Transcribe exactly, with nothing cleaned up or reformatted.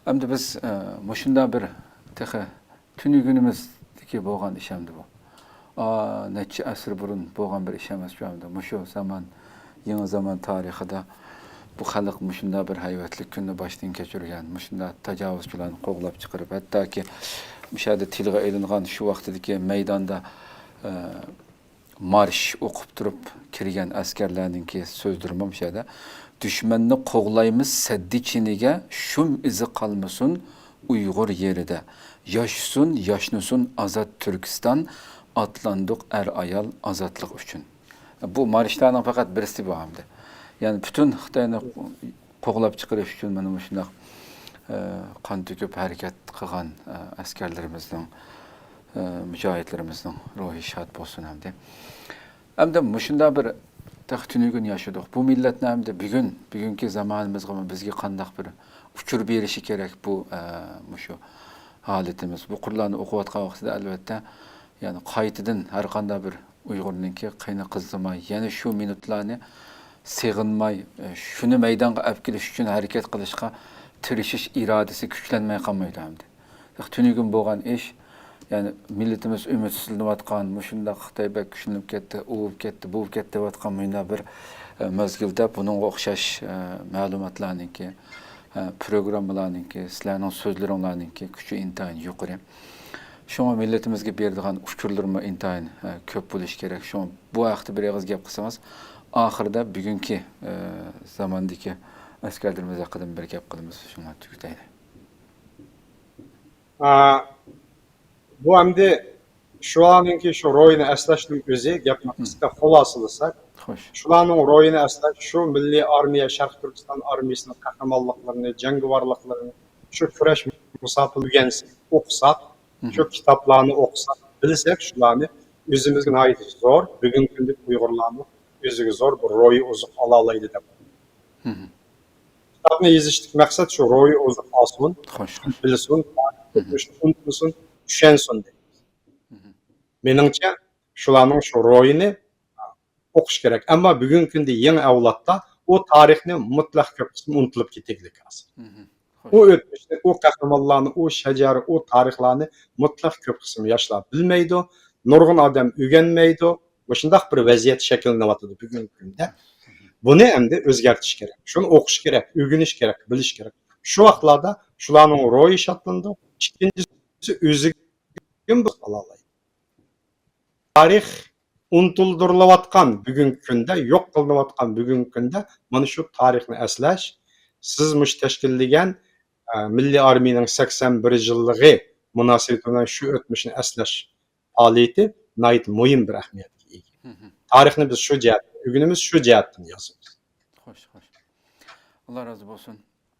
ئەمدى بىز، ئە، مۇشۇنداق بىر تېخى تۈنۈگۈنىمىزدىكى بولغان ئىش ئەمدى بۇ. ئا، نەچچە ئەسىر بۇرۇن بولغان بىر ئىش ئەمەس شۇ ئەمدى. مۇشۇ زامان، يېڭى زامان تارىخىدا بۇ خەلق مۇشۇنداق بىر ھەيۋەتلىك كۈننى باشتىن كەچۈرگەن، مۇشۇنداق تاجاۋۇزچىلارنى قوغلاپ چىقىرىپ، ھەتتاكى مۇشۇ يەردە تىلغا ئېلىنغان شۇ ۋاقتىدىكى مەيداندا، ئە، مارش ئوقۇپ تۇرۇپ كىرگەن ئەسكەرلەرنىڭكى سۆزلىرىمۇ مۇشۇ يەردە، «دۈشمەننى قوغلايمىز سەددى چېنىگە، شۇم ئىزى قالمىسۇن ئۇيغۇر يېرىدە. ياشىسۇن، ياشنىسۇن ئازاد تۈركىستان، ئاتلاندۇق ئەر-ئايال ئازادلىق ئۈچۈن.» بۇ مارشلارنىڭ پەقەت بىرسى بۇ ئەمدى. يەنى پۈتۈن خىتاينى قوغلاپ چىقىرىش ئۈچۈن مانا مۇشۇنداق، ئە، قان تۆكۈپ ھەرىكەت قىلغان، ئە، ئەسكەرلىرىمىزنىڭ، ئە، مۇجاھىدلىرىمىزنىڭ روھى شاد بولسۇن ئەمدى. ئەمدى مۇشۇنداق بىر تېخى تۈنۈگۈن ياشىدۇق. بۇ مىللەتنى ئەمدى بۈگۈن، بۈگۈنكى زامانىمىزغىمۇ بىزگە قانداق بىر ئۇچۇر بېرىشى كېرەك بۇ، ئە، مۇشۇ ھالىتىمىز. بۇ قۇرلارنى ئوقۇۋاتقان ۋاقتىدا ئەلۋەتتە، يەنى قايتىدىن ھەر قانداق بىر ئۇيغۇرنىڭكى قېنى قىزىماي، يەنە شۇ مىنۇتلارنى سېغىنماي، ئە، شۇنى مەيدانغا ئەپ كېلىش ئۈچۈن ھەرىكەت قىلىشقا تىرىشىش ئىرادىسى كۈچلەنمەي قالمايدۇ ئەمدى. تۈنۈگۈن بولغان ئىش، يەنى مىللىتىمىز ئۈمىدسىزلىنىۋاتقان، مۇشۇنداق خىتاي بەك كۈچلىنىپ كەتتى، ئۇ بولۇپ كەتتى، بۇ بولۇپ كەتتى دەۋاتقان مۇنداق بىر، ئە، مەزگىلدە بۇنىڭغا ئوخشاش، ئە، مەلۇماتلارنىڭكى، ئە، پروگراممىلارنىڭكى، سىلەرنىڭ سۆزلىرىڭلارنىڭكى كۈچى ئىنتايىن يۇقىرى. شۇڭا مىللىتىمىزگە بېرىدىغان ئۇچۇرلىرىمۇ ئىنتايىن، ئە، كۆپ بولۇشى كېرەك. شۇڭا بۇ ھەقتە بىر ئېغىز گەپ قىلسىڭىز، ئاخىرىدا بۈگۈنكى، ئە، زاماندىكى ئەسكەرلىرىمىز ھەققىدىمۇ بىر گەپ قىلىمىز. شۇڭا تۈگىتەيلى. ئا، بۇ ئەمدى شۇلارنىڭكى شۇ روھىنى ئەسلەشنىڭ ئۆزى، گەپنى قىسقا خۇلاسىلىساق، خوش. شۇلارنىڭ روھىنى ئەسلەش، شۇ مىللىي ئارمىيە، شەرقىي تۈركىستان ئارمىيىسىنىڭ قەھرىمانلىقلىرىنى، جەڭگىۋارلىقلىرىنى، شۇ كۈرەش مۇساپىنى ئۆگەنسەك، ئوقۇساق، شۇ كىتابلارنى ئوقۇساق، بىلسەك شۇلارنى، ئۆزىمىزگە ناھايىتى زور، بۈگۈنكى كۈندىكى ئۇيغۇرلارنىڭ ئۆزىگە زور بىر روھىي ئوزۇق ئالالايدۇ دەپ. كىتابنى يېزىشتىكى مەقسەت شۇ، روھىي ئوزۇق ئالسۇن، خوش، خوش. بىلسۇن، ئۇنتۇمىسۇن، چۈشەنسۇن دەيمىز. مېنىڭچە، شۇلارنىڭ شۇ روھىنى ئوقۇش كېرەك. ئەمما بۈگۈنكى كۈندە يېڭى ئەۋلادتا ئۇ تارىخنى مۇتلەق كۆپ قىسمى ئۇنتۇلۇپ كېتىگلىك ھازىر. ئۇ ئۆتمۈشنى، ئۇ قەھرىمانلارنى، ئۇ شەجەرە، ئۇ تارىخلارنى مۇتلەق كۆپ قىسىم ياشلار بىلمەيدۇ، نۇرغۇن ئادەم ئۆگەنمەيدۇ. مۇشۇنداق بىر ۋەزىيەت شەكىللىنىۋاتىدۇ بۈگۈنكى كۈندە. بۇنى ئەمدى ئۆزگەرتىش كېرەك. شۇنى ئوقۇش كېرەك، ئۆگىنىش كېرەك، بىلىش كېرەك. شۇ ۋاقىتلاردا شۇلارنىڭ روھى شادلىنىدۇ. ئىككىنچىسى، ئۆزىگە ئالالايدۇ. تارىخ ئۇنتۇلدۇرۇلۇۋاتقان بۈگۈنكى كۈندە، يوق قىلىنىۋاتقان بۈگۈنكى كۈندە مانا شۇ تارىخنى ئەسلەش، سىز مۇشۇ تەشكىللىگەن، ئە، مىللىي ئارمىيەنىڭ سەكسەن بىر يىللىقى مۇناسىۋىتى بىلەن شۇ ئۆتمۈشنى ئەسلەش پائالىيىتى ناھايىتى مۇھىم بىر ئەھمىيەتكە ئىگە. تارىخنى بىز شۇ جەھەتتىن ئۆگىنىمىز، شۇ جەھەتتىن يازىمىز. خوش، خوش. ئاللا رازى بولسۇن.